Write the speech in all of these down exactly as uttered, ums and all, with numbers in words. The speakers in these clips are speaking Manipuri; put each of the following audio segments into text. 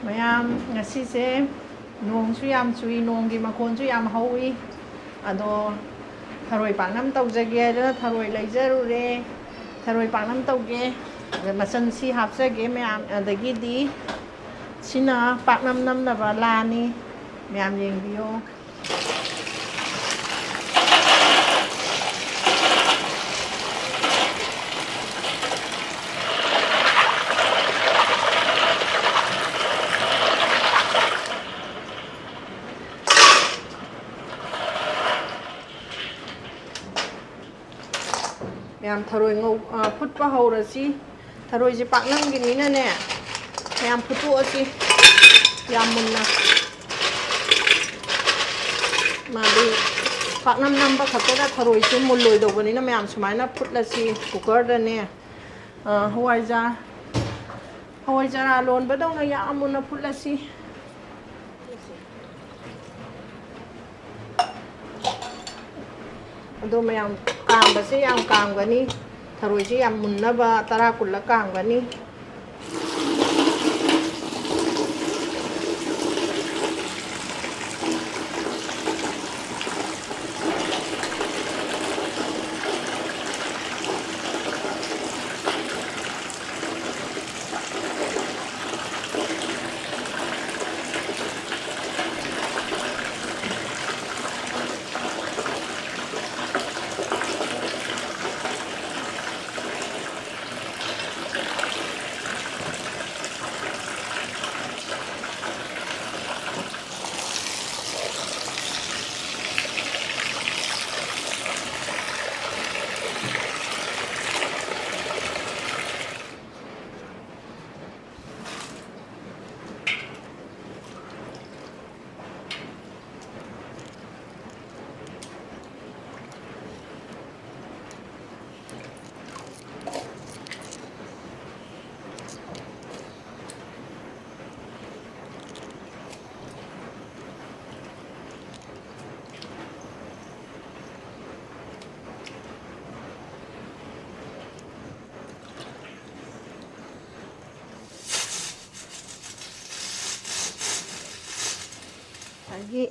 ꯃꯌꯥꯝ, ꯉꯁꯤꯁꯦ ꯅꯣꯡꯁꯨ ꯌꯥꯝ ꯆꯨꯏ, ꯅꯣꯡꯒꯤ ꯃꯈꯣꯟꯁꯨ ꯌꯥꯝ ꯍꯧꯏ꯫ ꯑꯗꯣ ꯊꯔꯣꯏ ꯄꯥꯛꯅꯝ ꯇꯧꯖꯒꯦ ꯍꯥꯏꯗꯅ ꯊꯔꯣꯏ ꯂꯩꯖꯔꯨꯔꯦ꯫ ꯊꯔꯣꯏ ꯄꯥꯛꯅꯝ ꯇꯧꯒꯦ꯫ ꯑꯗ ꯃꯆꯜ ꯁꯤ ꯍꯥꯞꯆꯒꯦ ꯃꯌꯥꯝ꯫ ꯑꯗꯒꯤꯗꯤ ꯁꯤꯅ ꯄꯥꯛꯅꯝ ꯅꯝꯅꯕ ꯂꯥꯅꯤ꯫ ꯃꯌꯥꯝ ꯌꯦꯡꯕꯤꯌꯣ꯫ ꯃꯌꯥꯝ, ꯊꯔꯣꯏ ꯉꯧ-, ꯑ, ꯐꯨꯠꯄ ꯍꯧꯔꯁꯤ꯫ ꯊꯔꯣꯏꯁꯦ ꯄꯥꯛꯅꯝꯒꯤꯅꯤꯅꯅꯦ, ꯃꯌꯥꯝ ꯐꯨꯠꯇꯣꯛꯑꯁꯤ ꯌꯥꯝ ꯃꯨꯟꯅ꯫ ꯃꯥꯗꯤ ꯄꯥꯛꯅꯝ ꯅꯝꯕ ꯈꯛꯇꯗ ꯊꯔꯣꯏꯁꯦ ꯃꯨꯜꯂꯣꯏꯗꯧꯕꯅꯤꯅ ꯃꯌꯥꯝ ꯁꯨꯃꯥꯏꯅ ꯐꯨꯠꯂꯁꯤ ꯀꯨꯀꯔꯗꯅꯦ꯫ ꯑ, ꯍꯋꯥꯏꯖꯥꯔ, ꯍꯋꯥꯏꯖꯥꯔ ꯂꯣꯟꯕꯗꯧꯅ ꯌꯥꯝ ꯃꯨꯟꯅ ꯐꯨꯠꯂꯁꯤ꯫ ꯑꯗꯣ ꯃꯌꯥꯝ, ꯀꯥꯝꯕꯁꯦ ꯌꯥꯝ ꯀꯥꯝꯒꯅꯤ, ꯊꯔꯣꯏꯁꯦ ꯌꯥꯝ ꯃꯨꯟꯅꯕ ꯇꯔꯥ ꯀꯨꯟꯂꯛ ꯀꯥꯝꯒꯅꯤ꯫ ꯉꯁꯥꯏꯒꯤ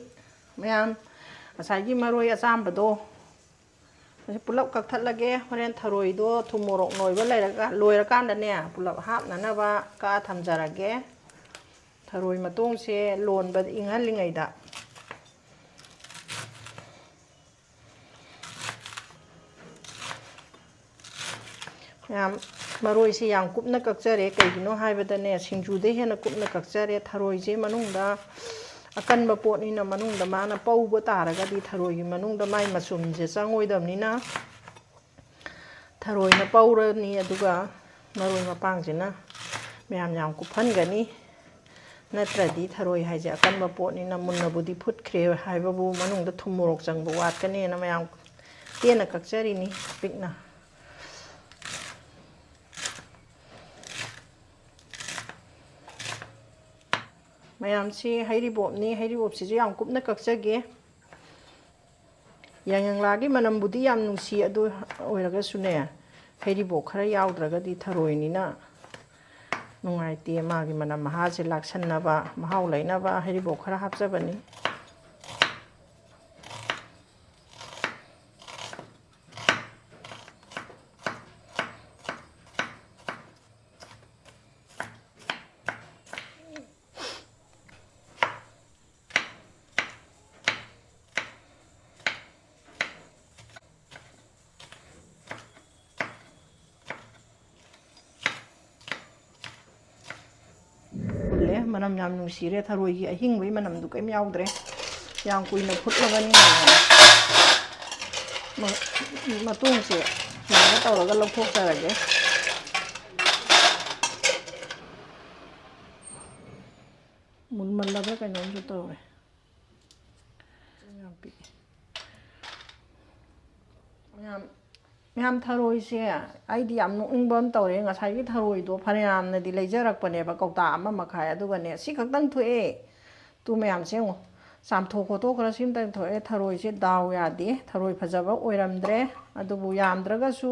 ꯃꯌꯥꯝ, ꯉꯁꯥꯏꯒꯤ ꯃꯔꯣꯏ ꯑꯆꯥꯝꯕꯗꯣ ꯑꯁꯤ ꯄꯨꯂꯞ ꯀꯛꯊꯠꯂꯒꯦ꯫ ꯍꯣꯔꯦꯟ ꯊꯔꯣꯏꯗꯣ ꯊꯨꯝ ꯃꯣꯔꯣꯛ ꯅꯣꯏꯕ ꯂꯩꯔꯒ, ꯂꯣꯏꯔꯀꯥꯟꯗꯅꯦ, ꯄꯨꯂꯞ ꯍꯥꯞꯅꯅꯕ ꯀꯛꯑ ꯊꯝꯖꯔꯒꯦ꯫ ꯊꯔꯣꯏ ꯃꯇꯣꯡꯁꯦ ꯂꯣꯟꯕ ꯏꯪꯍꯜꯂꯤꯉꯩꯗ꯫ ꯌꯥꯝ, ꯃꯔꯣꯏꯁꯤ ꯌꯥꯝ ꯀꯨꯞꯅ ꯀꯛꯆꯔꯦ꯫ ꯀꯩꯒꯤꯅꯣ ꯍꯥꯏꯕꯗꯅꯦ, ꯁꯤꯡꯖꯨꯗꯩ ꯍꯦꯟꯅ ꯀꯨꯞꯅ ꯀꯛꯆꯔꯦ꯫ ꯊꯔꯣꯏꯁꯦ ꯃꯅꯨꯡꯗ ꯑꯀꯟꯕ ꯄꯣꯠꯅꯤꯅ, ꯃꯅꯨꯡꯗ ꯃꯥꯅ ꯄꯧꯕ ꯇꯥꯔꯒꯗꯤ ꯊꯔꯣꯏꯒꯤ ꯃꯅꯨꯡꯗ ꯃꯥꯏ ꯃꯆꯨꯝꯁꯦ ꯆꯪꯉꯣꯏꯗꯕꯅꯤꯅ, ꯊꯔꯣꯏꯅ ꯄꯧꯔꯅꯤ꯫ ꯑꯗꯨꯒ ꯃꯔꯣꯏ ꯃꯄꯥꯡꯁꯤꯅ ꯃꯌꯥꯝ ꯌꯥꯝ ꯀꯨꯞꯍꯟꯒꯅꯤ꯫ ꯅꯠꯇ꯭ꯔꯗꯤ ꯊꯔꯣꯏ ꯍꯥꯏꯁꯦ ꯑꯀꯟꯕ ꯄꯣꯠꯅꯤꯅ, ꯃꯨꯟꯅꯕꯨꯗꯤ ꯐꯨꯠꯈ꯭ꯔꯦ ꯍꯥꯏꯕꯕꯨ ꯃꯅꯨꯡꯗ ꯊꯨꯝ ꯃꯣꯔꯣꯛ ꯆꯪꯕ ꯋꯥꯠꯀꯅꯦꯅ ꯃꯌꯥꯝ ꯇꯦꯟꯅ ꯀꯛꯆꯔꯤꯅꯤ, ꯄꯤꯛꯅ꯫ ꯃꯌꯥꯝꯁꯤ ꯍꯩꯔꯤꯕꯣꯞꯅꯤ, ꯍꯩꯔꯤꯕꯣꯞꯁꯤꯁꯨ ꯌꯥꯝ ꯀꯨꯞꯅ ꯀꯛꯆꯒꯦ꯫ ꯌꯥꯏꯉꯪꯂꯥꯒꯤ ꯃꯅꯝꯕꯨꯗꯤ ꯌꯥꯝ ꯅꯨꯡꯁꯤ, ꯑꯗꯨ ꯑꯣꯏꯔꯒꯁꯨꯅꯦ, ꯍꯩꯔꯤꯕꯣꯞ ꯈꯔ ꯌꯥꯎꯗ꯭ꯔꯒꯗꯤ ꯊꯔꯣꯏꯅꯤꯅ ꯅꯨꯡꯉꯥꯏꯇꯦ꯫ ꯃꯥꯒꯤ ꯃꯅꯝ ꯃꯍꯥꯁꯦ ꯂꯥꯛꯁꯟꯅꯕ, ꯃꯍꯥꯎ ꯂꯩꯅꯕ ꯍꯩꯔꯤꯕꯣꯞ ꯈꯔ ꯍꯥꯞꯆꯕꯅꯤ꯫ ꯃꯨꯜꯂꯦ, ꯃꯅꯝ ꯌꯥꯝ ꯅꯨꯡꯁꯤꯔꯦ꯫ ꯊꯔꯣꯏꯒꯤ ꯑꯍꯤꯡꯕꯒꯤ ꯃꯅꯝꯗꯨ ꯀꯔꯤꯝ ꯌꯥꯎꯗ꯭ꯔꯦ꯫ ꯌꯥꯝ ꯀꯨꯏꯅ ꯐꯨꯠꯂꯕꯅꯤꯅ ꯃ-, ꯃꯇꯣꯡꯁꯦ ꯁꯨꯃꯥꯏꯅ ꯇꯧꯔꯒ ꯂꯧꯊꯣꯛꯆꯔꯒꯦ꯫ ꯃꯨꯟꯃꯜꯂꯕ꯭ꯔꯥ ꯀꯩꯅꯣꯝꯁꯨ ꯇꯧꯔꯦ꯫ ꯌꯥꯝ ꯄꯤꯛꯑꯦ꯫ ꯃꯌꯥꯝ, ꯃꯌꯥꯝ, ꯊꯔꯣꯏꯁꯦ ꯑꯩꯗꯤ ꯌꯥꯝ ꯅꯣꯛꯅꯤꯡꯕ ꯑꯃ ꯇꯧꯔꯦ꯫ ꯉꯁꯥꯏꯒꯤ ꯊꯔꯣꯏꯗꯣ ꯐꯅꯌꯥꯝꯅꯗꯤ ꯂꯩꯖꯔꯛꯄꯅꯦꯕ, ꯀꯧꯇꯥ ꯑꯃ ꯃꯈꯥꯏ, ꯑꯗꯨꯒꯅꯦ, ꯁꯤ ꯈꯛꯇꯪ ꯊꯣꯛꯑꯦ꯫ ꯇꯨ ꯃꯌꯥꯝꯁꯦ ꯌꯦꯡꯉꯣ, ꯆꯥꯝꯊꯣꯛ ꯈꯣꯠꯇꯣꯛ ꯈꯔ ꯁꯤꯝꯇꯪ ꯊꯣꯛꯑꯦ꯫ ꯊꯔꯣꯏꯁꯦ ꯗꯥꯎ ꯌꯥꯗꯦ, ꯊꯔꯣꯏ ꯐꯖꯕ ꯑꯣꯏꯔꯝꯗ꯭ꯔꯦ꯫ ꯑꯗꯨꯕꯨ ꯌꯥꯝꯗ꯭ꯔꯒꯁꯨ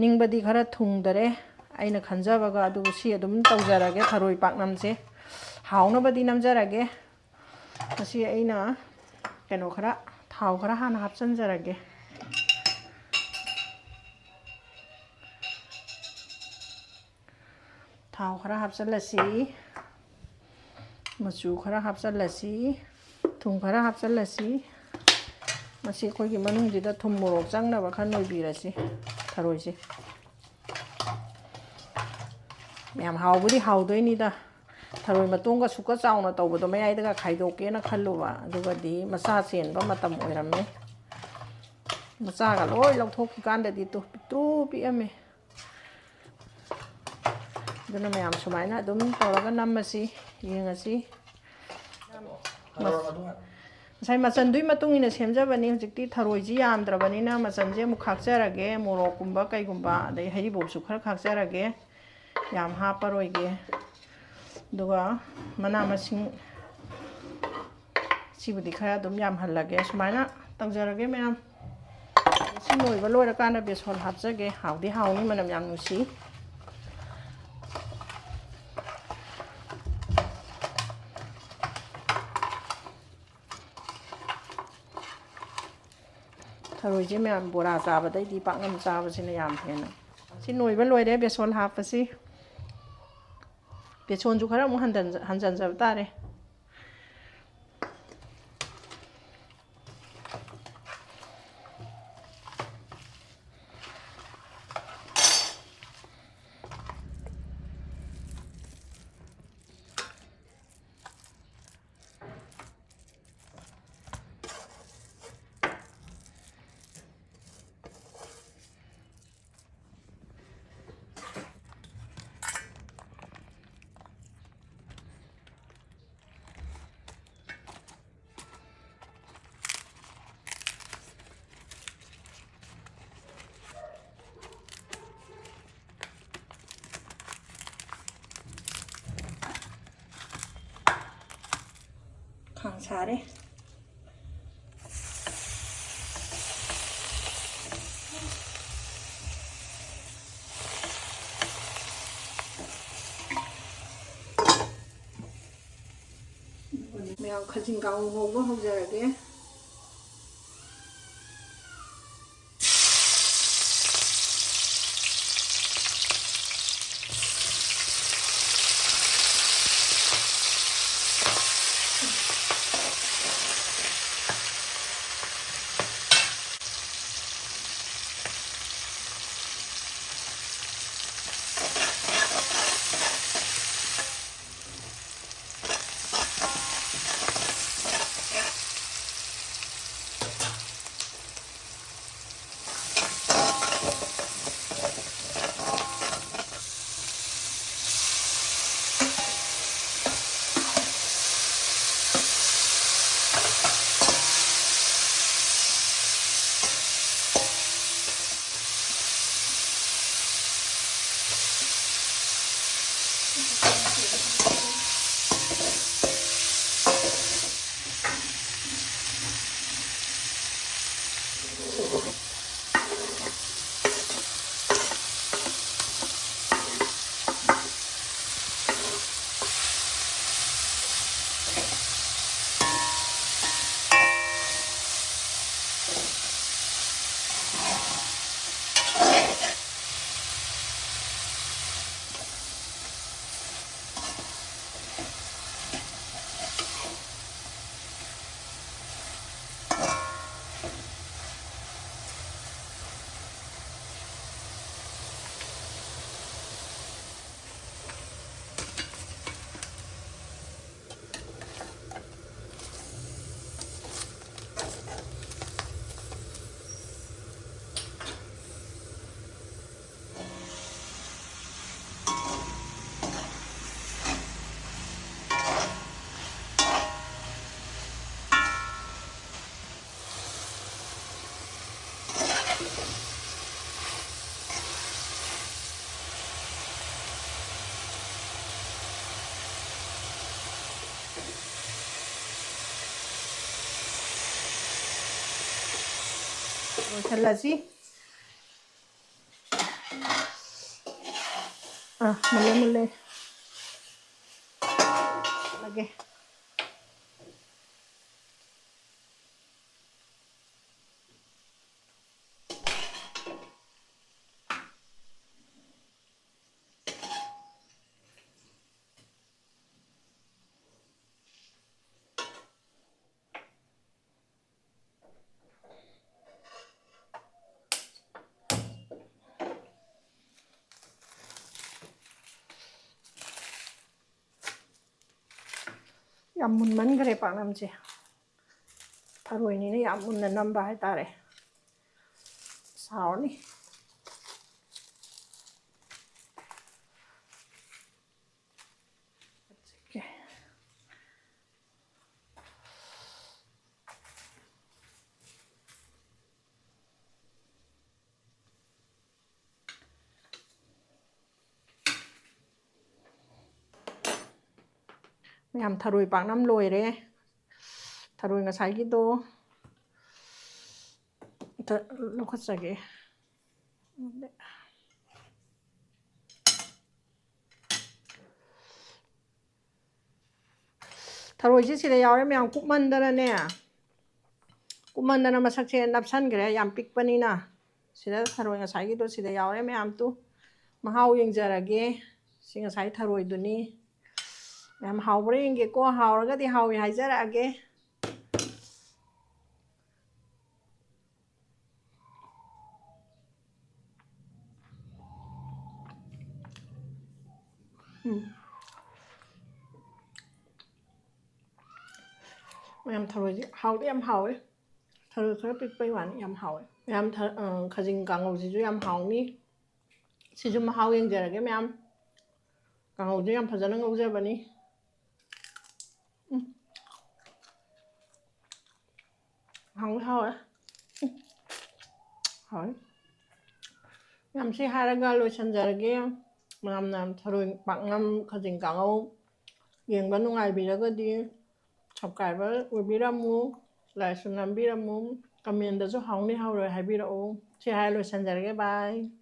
ꯅꯤꯡꯕꯗꯤ ꯈꯔ ꯊꯨꯡꯗꯔꯦ ꯑꯩꯅ ꯈꯟꯖꯕꯒ꯫ ꯑꯗꯨꯕꯨ ꯁꯤ ꯑꯗꯨꯝ ꯇꯧꯖꯔꯒꯦ, ꯊꯔꯣꯏ ꯄꯥꯛꯅꯝꯁꯦ ꯍꯥꯎꯅꯕꯗꯤ ꯅꯝꯖꯔꯒꯦ꯫ ꯃꯁꯤ ꯑꯩꯅ ꯀꯩꯅꯣ ꯈꯔ, ꯊꯥꯎ ꯈꯔ ꯍꯥꯟꯅ ꯍꯥꯞꯆꯤꯟꯖꯔꯒꯦ꯫ ꯊꯥꯎ ꯈꯔ ꯍꯥꯞꯆꯤꯜꯂꯁꯤ, ꯃꯆꯨ ꯈꯔ ꯍꯥꯞꯆꯤꯜꯂꯁꯤ, ꯊꯨꯝ ꯈꯔ ꯍꯥꯞꯆꯤꯜꯂꯁꯤ꯫ ꯃꯁꯤ ꯑꯩꯈꯣꯏꯒꯤ ꯃꯅꯨꯡꯁꯤꯗ ꯊꯨꯝ ꯃꯣꯔꯣꯛ ꯆꯪꯅꯕ ꯈꯔ ꯅꯣꯏꯕꯤꯔꯁꯤ ꯊꯔꯣꯏꯁꯦ꯫ ꯌꯥꯝ ꯍꯥꯎꯕꯨꯗꯤ ꯍꯥꯎꯗꯣꯏꯅꯤꯗ, ꯊꯔꯣꯏ ꯃꯇꯣꯡꯒ ꯁꯨꯛꯀ ꯆꯥꯎꯅ ꯇꯧꯕꯗꯣ ꯃꯌꯥꯏꯗꯒ ꯈꯥꯏꯗꯣꯛꯀꯦꯅ ꯈꯜꯂꯨꯕ, ꯑꯗꯨꯒꯗꯤ ꯃꯆꯥ ꯆꯦꯟꯕ ꯃꯇꯝ ꯑꯣꯏꯔꯝꯃꯦ꯫ ꯃꯆꯥꯒ ꯂꯣꯏ ꯂꯧꯊꯣꯛꯈꯤꯀꯥꯟꯗꯗꯤ ꯇꯨ ꯄꯤꯛꯇ꯭ꯔꯨ ꯄꯤꯛꯑꯝꯃꯦ꯫ ꯑꯗꯨꯅ ꯃꯌꯥꯝ ꯁꯨꯃꯥꯏꯅ ꯑꯗꯨꯝ ꯇꯧꯔꯒ ꯅꯝꯃꯁꯤ, ꯌꯦꯡꯉꯁꯤ꯫ ꯉꯁꯥꯏ ꯃꯆꯟꯗꯨꯒꯤ ꯃꯇꯨꯡ ꯏꯟꯅ ꯁꯦꯝꯖꯕꯅꯤ꯫ ꯍꯧꯖꯤꯛꯇꯤ ꯊꯔꯣꯏꯁꯤ ꯌꯥꯝꯗ꯭ꯔꯕꯅꯤꯅ ꯃꯆꯟꯁꯦ ꯑꯃꯨꯛ ꯈꯥꯛꯆꯔꯒꯦ, ꯃꯣꯔꯣꯛꯀꯨꯝꯕ ꯀꯩꯒꯨꯝꯕ, ꯑꯗꯩ ꯍꯩꯔꯤꯕꯣꯞꯁꯨ ꯈꯔ ꯈꯥꯛꯆꯔꯒꯦ, ꯌꯥꯝ ꯍꯥꯞꯄꯔꯣꯏꯒꯦ꯫ ꯑꯗꯨꯒ ꯃꯅꯥ ꯃꯁꯤꯡ ꯁꯤꯕꯨꯗꯤ ꯈꯔ ꯑꯗꯨꯝ ꯌꯥꯝꯍꯜꯂꯒꯦ꯫ ꯁꯨꯃꯥꯏꯅ ꯇꯧꯖꯔꯒꯦ ꯃꯌꯥꯝ꯫ ꯁꯤ ꯂꯣꯏꯕ ꯂꯣꯏꯔꯀꯥꯟꯗ ꯕꯦꯁꯣꯟ ꯍꯥꯞꯆꯒꯦ꯫ ꯍꯥꯎꯗꯤ ꯍꯥꯎꯅꯤ, ꯃꯅꯝ ꯌꯥꯝ ꯅꯨꯡꯁꯤ꯫ ꯊꯔꯣꯏꯁꯦ ꯃꯌꯥꯝ ꯕꯣꯔꯥ ꯆꯥꯕꯗꯩꯗꯤ ꯄꯥꯛꯅꯝ ꯆꯥꯕꯁꯤꯅ ꯌꯥꯝ ꯍꯦꯟꯅ꯫ ꯁꯤ ꯅꯣꯏꯕ ꯂꯣꯏꯔꯦ ꯕꯦꯁꯣꯟ ꯍꯥꯞꯄꯁꯤ꯫ ꯕꯦꯁꯣꯟꯁꯨ ꯈꯔ ꯑꯃꯨꯛ ꯍꯟꯖꯟ-, ꯍꯟꯖꯟꯖꯕ ꯇꯥꯔꯦ꯫ ꯈꯥꯡ ꯁꯥꯔꯦ꯫ ꯃꯌꯥꯝ ꯈꯥꯖꯤꯡ ꯀꯥꯡꯉꯧ ꯉꯧꯕ ꯍꯧꯖꯔꯒꯦ꯫ ꯂꯣꯏꯁꯜꯂꯁꯤ꯫ ꯑꯥ, ꯃꯨꯜꯂꯦ, ꯃꯨꯜꯂꯦ꯫ ꯂꯒꯦ꯫ ꯌꯥꯝ ꯃꯨꯟꯃꯟꯈ꯭ꯔꯦ ꯄꯥꯛꯅꯝꯁꯦ꯫ ꯊꯔꯣꯏꯅꯤꯅ ꯌꯥꯝ ꯃꯨꯟꯅ ꯅꯝꯕ ꯍꯥꯏꯇꯥꯔꯦ꯫ ꯁꯥꯎꯔꯅꯤ꯫ ꯃꯌꯥꯝ, ꯊꯔꯣꯏ ꯄꯥꯛꯅꯝ ꯂꯣꯏꯔꯦ꯫ ꯊꯔꯣꯏ ꯉꯁꯥꯏꯒꯤꯗꯣ ꯑꯝꯇ ꯂꯧꯈꯠꯆꯒꯦ꯫ ꯊꯔꯣꯏꯁꯦ ꯁꯤꯗ ꯌꯥꯎꯔꯦ ꯃꯌꯥꯝ, ꯀꯨꯞꯃꯟꯗꯅꯅꯦ, ꯀꯨꯞꯃꯟꯗꯅ ꯃꯁꯛꯁꯦ ꯅꯞꯁꯟꯈ꯭ꯔꯦ, ꯌꯥꯝ ꯄꯤꯛꯄꯅꯤꯅ꯫ ꯁꯤꯗ ꯊꯔꯣꯏ ꯉꯁꯥꯏꯒꯤꯗꯣ ꯁꯤꯗ ꯌꯥꯎꯔꯦ ꯃꯌꯥꯝ꯫ ꯇꯨ, ꯃꯍꯥꯎ ꯌꯦꯡꯖꯔꯒꯦ꯫ ꯁꯤ ꯉꯁꯥꯏ ꯊꯔꯣꯏꯗꯨꯅꯤ꯫ ꯌꯥꯝ ꯍꯥꯎꯕ꯭ꯔꯥ ꯌꯦꯡꯒꯦꯀꯣ꯫ ꯍꯥꯎꯔꯒꯗꯤ ꯍꯥꯎꯏ ꯍꯥꯏꯖꯔꯛꯑꯒꯦ꯫ ꯎꯝ꯫ ꯃꯌꯥꯝ, ꯊꯔꯣꯏꯁꯦ ꯍꯥꯎꯗꯤ ꯌꯥꯝ ꯍꯥꯎꯋꯦ꯫ ꯊꯔꯣꯏ ꯈꯔ ꯄꯤꯛꯄꯩ ꯋꯥꯅꯤ, ꯌꯥꯝ ꯍꯥꯎꯋꯦ꯫ ꯃꯌꯥꯝ, ꯊ-, ꯑ, ꯈꯥꯖꯤꯡ ꯀꯥꯡꯉꯧꯁꯤꯁꯨ ꯌꯥꯝ ꯍꯥꯎꯅꯤ꯫ ꯁꯤꯁꯨ ꯃꯍꯥꯎ ꯌꯦꯡꯖꯔꯒꯦ ꯃꯌꯥꯝ꯫ ꯀꯥꯡꯉꯧꯁꯦ ꯌꯥꯝ ꯐꯖꯅ ꯉꯧꯖꯕꯅꯤ꯫ ꯎꯝ꯫ ꯍꯥꯎꯗꯤ ꯍꯥꯎꯋꯦ꯫ ꯎꯝ꯫ ꯍꯥꯎꯋꯦ꯫ ꯃꯌꯥꯝ, ꯁꯤ ꯍꯥꯏꯔꯒ ꯂꯣꯏꯁꯤꯟꯖꯔꯒꯦ꯫ ꯃꯌꯥꯝꯅ ꯊꯔꯣꯏ ꯄꯥꯛꯅꯝ, ꯈꯥꯖꯤꯡ ꯀꯥꯡꯉꯧ ꯌꯦꯡꯕ ꯅꯨꯡꯉꯥꯏꯕꯤꯔꯒꯗꯤ subscriber ꯑꯣꯏꯕꯤꯔꯝꯃꯨ, like ꯁꯨ ꯅꯝꯕꯤꯔꯝꯃꯨ, comment ꯇꯁꯨ ꯍꯥꯎꯅꯤ ꯍꯥꯎꯔꯣꯏ ꯍꯥꯏꯕꯤꯔꯛꯎ꯫ ꯁꯤ ꯍꯥꯏꯔ ꯂꯣꯏꯁꯤꯟꯖꯔꯒꯦ꯫ Bye꯫